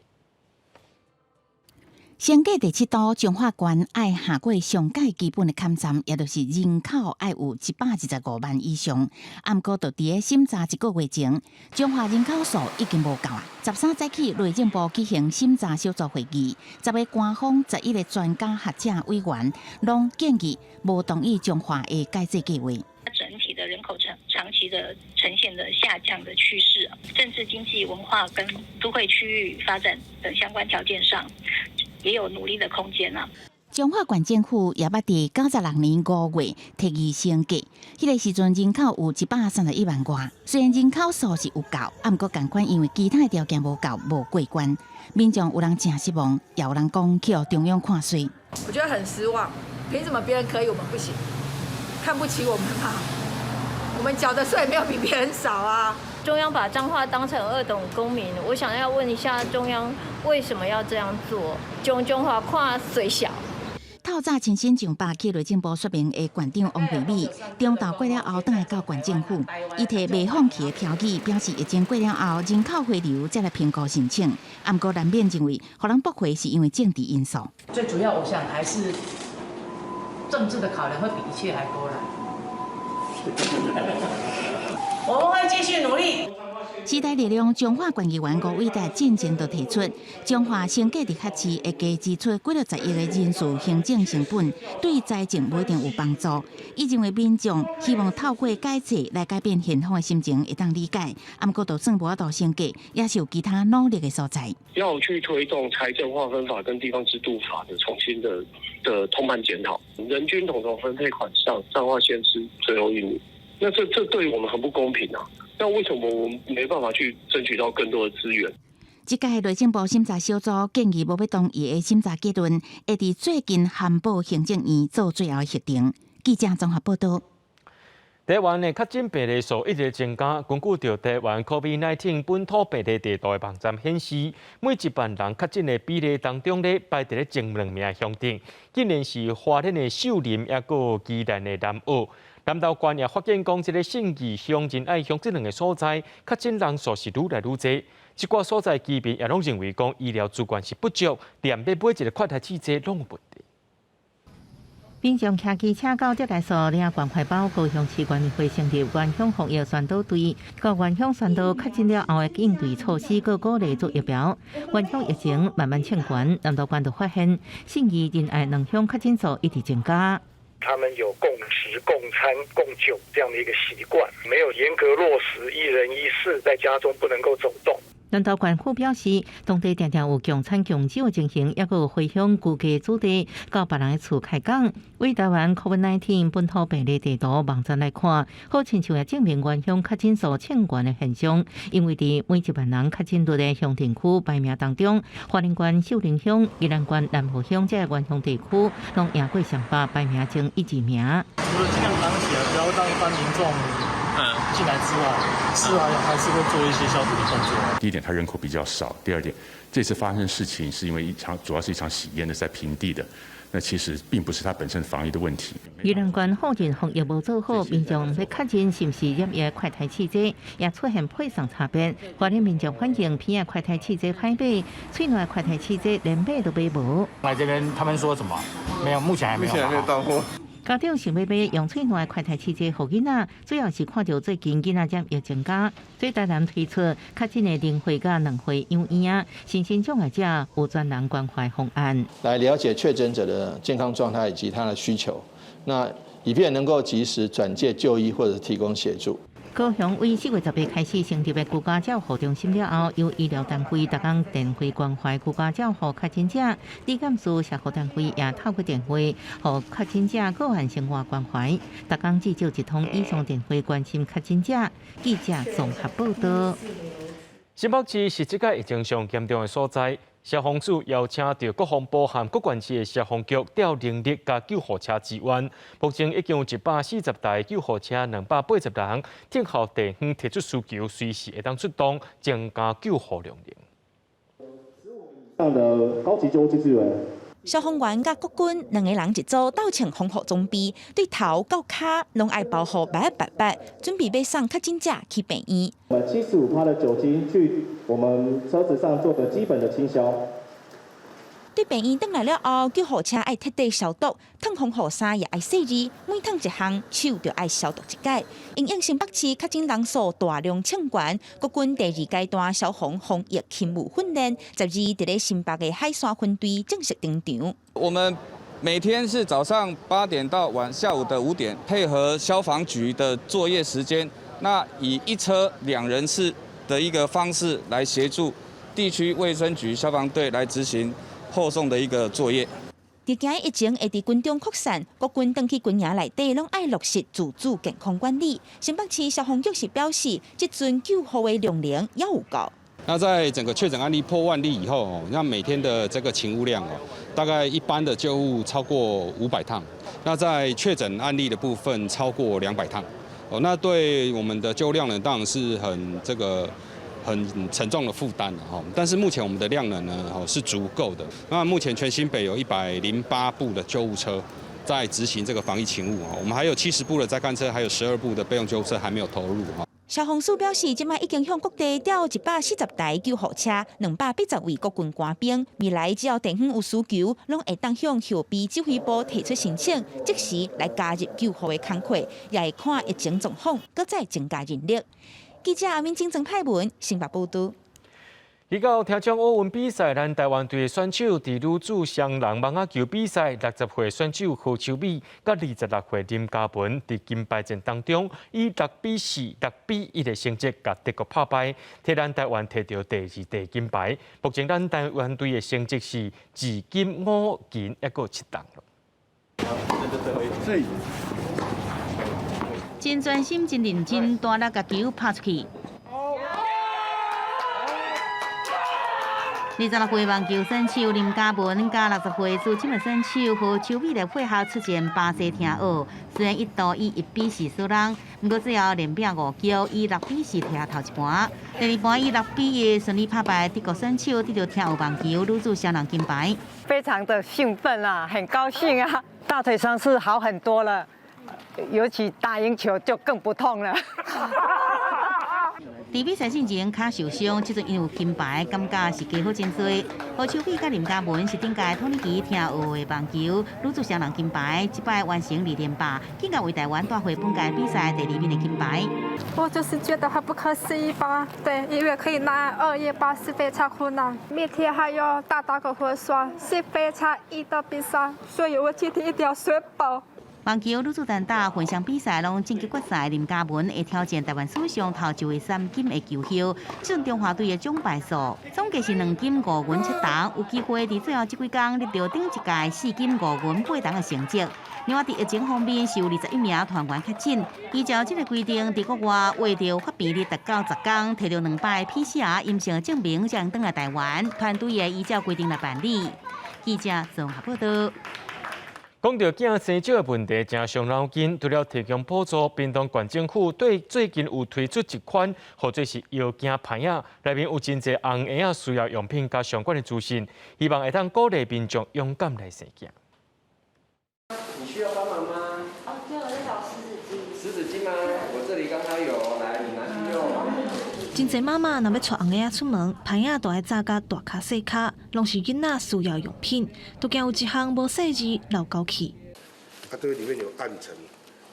Speaker 8: 先過第七都彰化縣愛下過上蓋基本的坎站，也就是人口愛有125萬以上。毋過，就佇咧審查一個月前，彰化人口數已經無夠啊。13早起內政部舉行審查小組會議，10個官方、11個專家學者委員，攏建議無同意彰化的改制計劃。
Speaker 21: 整體的人口長長期的呈現的下降的趨勢，政治經濟
Speaker 6: 文化跟都會區域發展等相關條件上，也有努力的空間啊。
Speaker 8: 彰化縣政府也捌佇96年5月提議升格，彼個時陣人口有131萬外，雖然人口數是有夠，啊，毋過仝款因為其他的條件無夠，無過關。民眾有人誠失望，也有人講去予中央看衰。
Speaker 7: 我覺得很失望，憑什麼別人可以，我們不行？看不起我們嗎？我們繳的稅沒有比別人少啊。
Speaker 21: 中央把彰化當成二等公民，我想要問一下中央為什麼要這樣做？將彰化看衰小。
Speaker 8: 透早親身上百去內政部說明的縣長王惠美，中晝過了後，轉來到縣政府，伊提袂放棄的標語，表示疫情過了後，人口回流才來評估申請。啊，毋過難免認為，予人駁回是因為政治因素。
Speaker 22: 最主要，我想還是政治的考量會比一切還多啦。我們會繼續努力。
Speaker 8: 時代力量彰化縣議員吳偉達進前就提出，彰化升格直轄市會加支出幾落十億的人事行政成本，對財政無一定有幫助。伊認為民眾希望透過改制來改變現況的心情會當理解，啊，毋過就算無法度升格，也是有其他努力的所在。
Speaker 23: 要去推動財政劃分法跟地方制度法的重新的通盤檢討，人均統籌分配款項，彰化縣是最後一名，那這對我們很不公平啊！那為什麼我們沒辦法去爭取到更多的資源？
Speaker 8: 這屆內政部審查小組建議無欲同意的審查結論，會佇最近函報行政院做最後的核定。記者綜合報道。
Speaker 1: 台灣的確診病例數一直增加，根據著台灣 COVID-19 本土病例地圖的網站顯示，每1萬人確診的比例當中咧，排佇咧前兩名鄉鎮，竟然是花蓮的秀林，抑閣宜蘭的南澳。南投縣也發現講，這个信義鄉、仁愛鄉這兩个所在，確診人數是愈來愈濟。這寡所在居民也攏認為講，醫療資源是不足，連欲買一个快篩試劑攏有問題。
Speaker 3: 民眾騎機車到招待所領關懷包，高雄市縣民會成立原鄉防疫宣導隊，各原鄉宣導確診了後的應對措施，閣鼓勵注疫苗。原鄉疫情慢慢升懸，南投縣就發現信義仁愛兩鄉確診數一直增加。
Speaker 24: 他們有共食、共餐、共酒這樣的一個習慣，沒有嚴格落實一人一室，在家中不能夠走動。
Speaker 3: 南投縣府表示，當地定定有共餐共酒的情形，抑閣有回鄉居家子弟到別人的厝開講。為台灣 COVID-19 本土病例地圖網站來看，好親像也證明原鄉確診數升懸的現象。因為佇每1萬人確診率的鄉鎮區排名當中，花蓮縣秀林鄉、宜蘭縣南澳鄉這个原鄉地區，攏贏過雙北排名前一、二名。
Speaker 25: 除了盡量擋起來，不要讓一般民眾進來之外，是啊，還是會做一些消毒的動作。
Speaker 26: 第一點，它人口比較少；第二點，這次發生的事情是因為一場主要是一場喜宴的，在平地的，那其實並不是它本身防疫的問題。
Speaker 3: 宜蘭縣否認防疫無做好，民眾欲確認是毋是染疫快篩試劑，也出現配送差別。花蓮民眾反映，偏的快篩試劑歹買，喙內快篩試劑連買都買無。
Speaker 27: 來這邊，他們說什麼？沒有，目前還沒有。
Speaker 30: 目前還沒有到貨。
Speaker 3: 家長想欲買用喙內快篩試劑予囡仔，主要是看著最近囡仔染疫增加，所以台南推出確診的零歲佮2歲養嬰，身心障礙者有專人關懷方案，
Speaker 31: 來了解確診者的健康狀態以及他的需求，那以便能夠及時轉介就醫或者提供協助。
Speaker 3: 高雄為4月10日開始成立的居家照護中心了後，由醫療單位逐工電話關懷居家照護確診者，地檢署社福單位也透過電話，予確診者個案生活關懷，逐工至少一通以上電話關心確診者。記者綜合報道。
Speaker 1: 新北市是這個疫情上嚴重的所在，消防署邀請著國防部和各縣市的消防局調人力佮救護車支援。目前已經有140台救護車，280人，等候地方提出需求，隨時會當出動，增加救護量能。
Speaker 32: 的高級救護機資源。
Speaker 5: 消防員佮國軍兩个人一組鬥穿防護裝備，對頭到跤攏愛包護密密密，準備欲送確診者去病院。
Speaker 32: 我們75%的酒精去我們車子上做個基本的清消。
Speaker 5: 對病院轉來了後，救護車愛徹底消毒，脫防護衫也愛細膩，每脫一項手就愛消毒一擺。因應新北市確診人數大量衝懸，國軍第二階段消防防疫勤務訓練，12佇咧新北的海山分隊正式登場。
Speaker 33: 我們每天是早上8點到晚下午的5點，配合消防局的作業時間，那以一車兩人次的一個方式來協助地區衛生局消防隊來執行後送的一個作業。
Speaker 5: 佇驚疫情會佇軍中擴散，國軍轉去軍營內底攏愛落實自主健康管理。新北市消防局是表示，這陣救護的量能猶有夠。
Speaker 9: 那在整個確診案例破萬例以後，哦，那每天的這個勤務量哦，大概一般的救護超過500趟，那在確診案例的部分超過200趟，哦，那對我們的救護量能當然是很這個很沉重的負擔哈。但是目前我們的量能呢，哦是足夠的。那目前全新北有108部的救護車在執行這個防疫勤務，我們還有70部的載乾車，還有12部的備用救護車還沒有投入哈。
Speaker 5: 消防署表示，這擺已經向各地調140台救護車，280位國軍官兵。未來只要地方有需求，攏會當向後備指揮部提出申請，即時來加入救護的工課，也會看疫情狀況，閣再增加人力。記者阿敏晶、曾派文，新北報道。
Speaker 1: 去到聽講奧運比賽，咱台灣隊的選手佇女子雙人網仔球比賽，60歲選手何秋美佮26歲林嘉文，佇金牌戰當中，以6比4、6比1的成績，共德國拍敗，替咱台灣摕著第二塊金牌。目前咱台灣隊的成績是二金五銀，抑閣七銅。
Speaker 8: 真專心、真認真，大力共球拍出去。26歲網球選手林嘉文佮60歲資深的選手何秋美來配合出戰巴西聽奧，雖然一度以1比4輸人，毋過最後連拼五局，以6比4摕下頭一盤。第二盤以6比1順利拍敗德國選手，得著聽奧網球女子雙人金牌。
Speaker 11: 非常的興奮啊，很高興啊，大腿傷是好很多了，尤其打贏球就更不痛了。
Speaker 8: 佇比賽進前跤受傷，這陣因有金牌，感覺是加好真濟。何秋美佮林嘉文是頂屆土耳其聽奧的網球女子雙人金牌，這擺完成二連霸，更加為台灣帶回本屆比賽第二面的金牌。
Speaker 12: 我就是覺得很不可思議吧，對，因為可以拿218是非常困難，明天還要打打個混雙，是非常硬的比賽，所以我今天一定要睡飽。
Speaker 8: 網球女子單打混雙比賽攏晉級決賽，林嘉文會挑戰台灣史上頭一位三金的球后，這陣中華隊的總敗數總計是兩金五銀七銅，有機會佇最後這幾工得著頂一屆四金五銀八銅的成績。另外，佇疫情方面，是有21名團員確診。依照這個規定，佇國外為著發病日達到10工，提著兩擺 PCR 陰性證明，才能轉來台灣。團隊會依照規定來辦理。記者綜合報道。
Speaker 1: 講著囝生少的問題，誠傷腦筋。除了提供補助，屏東縣政府對最近有推出一款，號做是藥囝牌仔，內面有真濟紅嬰仔需要用品佮相關的資訊，希望會當鼓勵民眾勇敢來生囝。
Speaker 13: 你需要幫忙嗎？
Speaker 21: 哦，對，我在找濕紙巾。
Speaker 13: 濕紙巾嗎？我這裡剛好有，來，你拿去用。
Speaker 14: 真濟媽媽若欲帶紅嬰仔出門，牌仔都愛紮甲大跤細跤，攏是囡仔需要用品，都驚有一項無細膩漏交去。
Speaker 15: 啊，對，裡面有按層，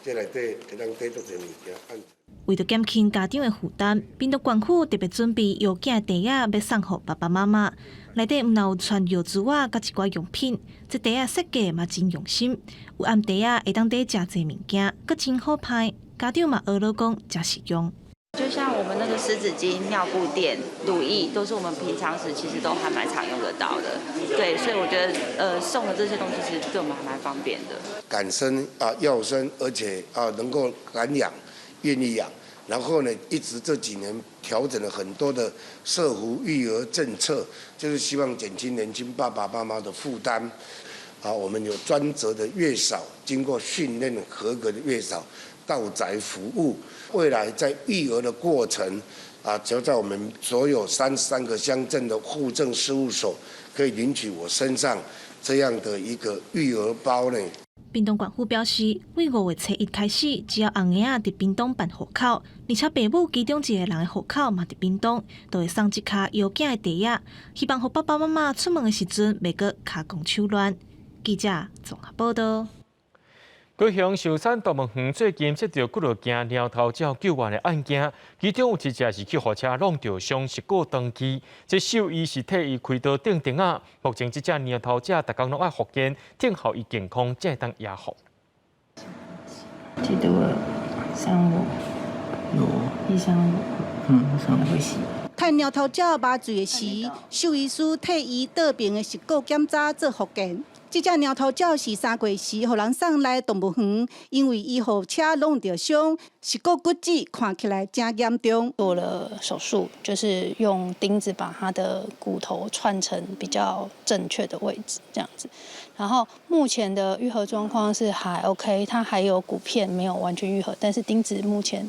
Speaker 15: 這內底會當帶足濟物件。按
Speaker 14: 為著減輕家長的負擔，屏東縣府特別準備藥囝袋仔，欲送予爸爸媽媽。內底毋但有穿尿苴仔佮一寡用品，這袋仔設計嘛真用心，有暗袋仔會當帶誠濟物件，閣真好歹，家長嘛學了講誠實用。
Speaker 16: 就像我們那個濕紙巾、尿布墊、乳液，都是我們平常時其實都還蠻常用得到的。對，所以我覺得，送的這些東西其實對我們還蠻方便的。
Speaker 15: 敢生啊，要生，而且啊能夠敢養，願意養。然後呢，一直這幾年調整了很多的社福育兒政策，就是希望減輕年輕爸爸媽媽的負擔。啊，我們有專責的月嫂，經過訓練合格的月嫂到宅服務。未來在育兒的過程，啊，就在我們所有33個鄉鎮的戶政事務所，可以領取我身上這樣的一個育兒包呢。
Speaker 14: 屏東縣府表示，對5月初1開始，只要紅嬰仔佇屏東辦戶口，而且爸母其中一個人的戶口嘛佇屏東，就會送這跤藥囝的袋仔，希望予爸爸媽媽出門的時陣袂閣跤狂手亂。記者綜合報道。
Speaker 1: 高雄壽山動物園最近接著幾落件貓頭鳥救援的案件，其中有一隻是去予車挵著傷，是過斷去。這獸醫是替伊開刀釘釘仔。目前這隻貓頭鳥逐工攏愛復健，等候伊健康才會當野放。
Speaker 17: 記得我三五，一三五。
Speaker 2: 可能會死。
Speaker 4: 趁貓頭鳥麻醉的時，獸醫師替伊倒爿的植骨檢查做復健。這隻貓頭鳥是3月時，予人送來動物園，因為伊予車弄著傷，植骨骨折看起來誠嚴重。
Speaker 6: 做了手術，就是用釘子把它的骨頭串成比較正確的位置，這樣子。然後目前的愈合狀況是還 OK，它還有骨片沒有完全愈合，但是釘子目前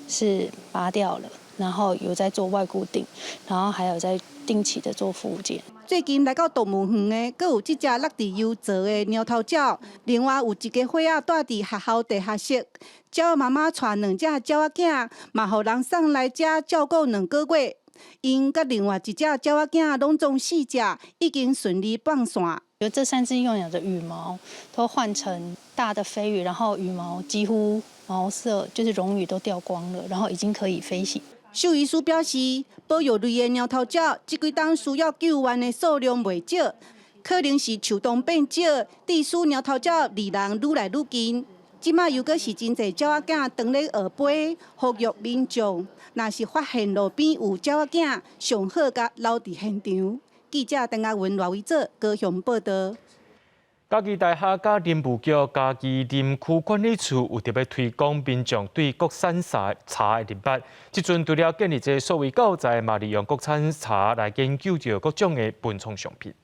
Speaker 6: 是拔掉了。然後有在做外固定，然後還有在定期的做復健。
Speaker 4: 最近來到動物園的，閣有這隻落佇油槽的貓頭鳥，另外有一家伙仔蹛佇學校地下室，鳥媽媽帶兩隻鳥仔囝，嘛予人送來遮照顧2個月。𪜶佮另外一隻鳥仔囝攏總4隻，已經順利放線。
Speaker 6: 就這3隻幼鳥的羽毛都換成大的飛羽，然後羽毛幾乎毛色就是絨羽都掉光了，然後已經可以飛行。
Speaker 4: 獸醫師表示，保育類的貓頭鳥這幾冬需要救援的數量袂少，可能是樹洞變少，致使貓頭鳥離人愈來愈近。這馬又閣是真濟鳥仔囝當咧學飛，呼籲民眾，若是發現路邊有鳥仔囝，上好共留佇現場。記者鄧亞文、賴維哲高雄報道。
Speaker 1: 嘉義大學佮林務局嘉義林區管理處有特別推廣民眾對國產茶的認捌。這陣除了建立這個數位教材，嘛利用國產茶來研究著各種的文創商品。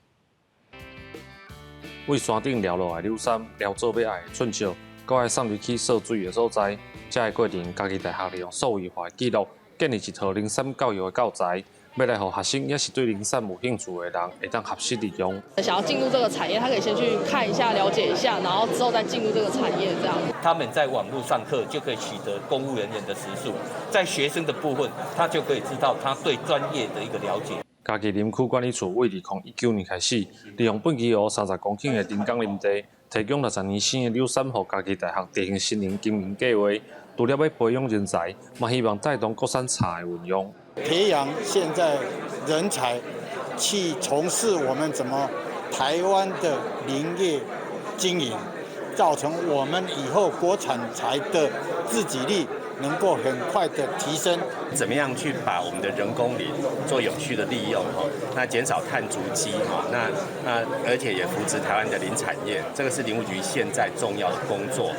Speaker 7: 為山頂撩落來柳杉，撩做欲愛的寸石，閣愛送入去潲水的所在，這个過程，嘉義大學利用數位化記錄，建立一套林杉教育的教材。欲來予學生，抑是對林杉有興趣的人，會當學習利用。
Speaker 10: 想要進入這個產業，他可以先去看一下、了解一下，然後之後再進入這個產業。這樣。
Speaker 17: 他們在網絡上課就可以取得公務人員的時數，在學生的部分，他就可以知道他對專業的一個了解。
Speaker 7: 嘉義林區管理處為2019年開始，利用畚箕湖30公頃的人工林地，提供60年生的柳杉予嘉義大學進行森林經營計劃。除了欲培養人才，嘛希望帶動國產茶的運用。
Speaker 18: 培養現在人才去從事我們怎麼台灣的林業經營，造成我們以後國產材的自給率能夠很快的提升。
Speaker 19: 怎麼樣去把我們的人工林做永續的利用？那減少碳足跡，那而且也扶持台灣的林產業，這個是林務局現在重要的工作。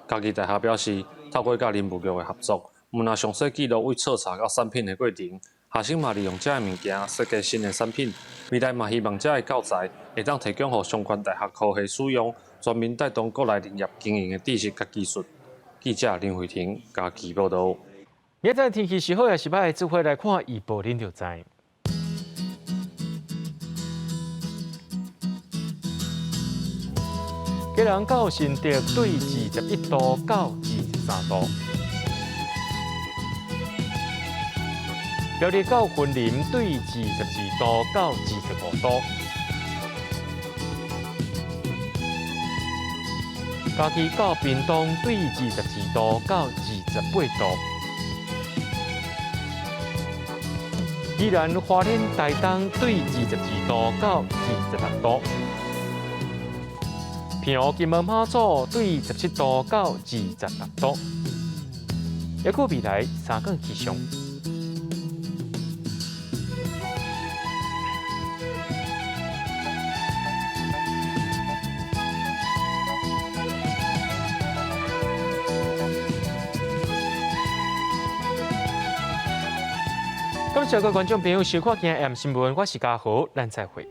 Speaker 7: 嘉義大學表示，透過佮林務局的合作，毋但詳細記錄為採茶到產品的過程，學生嘛利用這个物件設計新的產品。未來嘛希望這个教材會當提供予相關大學科系使用，全面帶動國內林業經營的知識佮技術。記者林慧婷嘉義報導。
Speaker 1: 明仔載天氣是好抑是䆀，做伙來看預報，恁就知。基隆到新竹對21度到23度，苗栗到雲林對22度到25度，嘉義到屏東對22度到28度，宜蘭花蓮台東對22度到26度。平湖金門馬祖對17度到26度，猶閣未來3天氣象。感謝各位觀眾朋友收看今日 M 新聞，我是嘉豪，咱再會。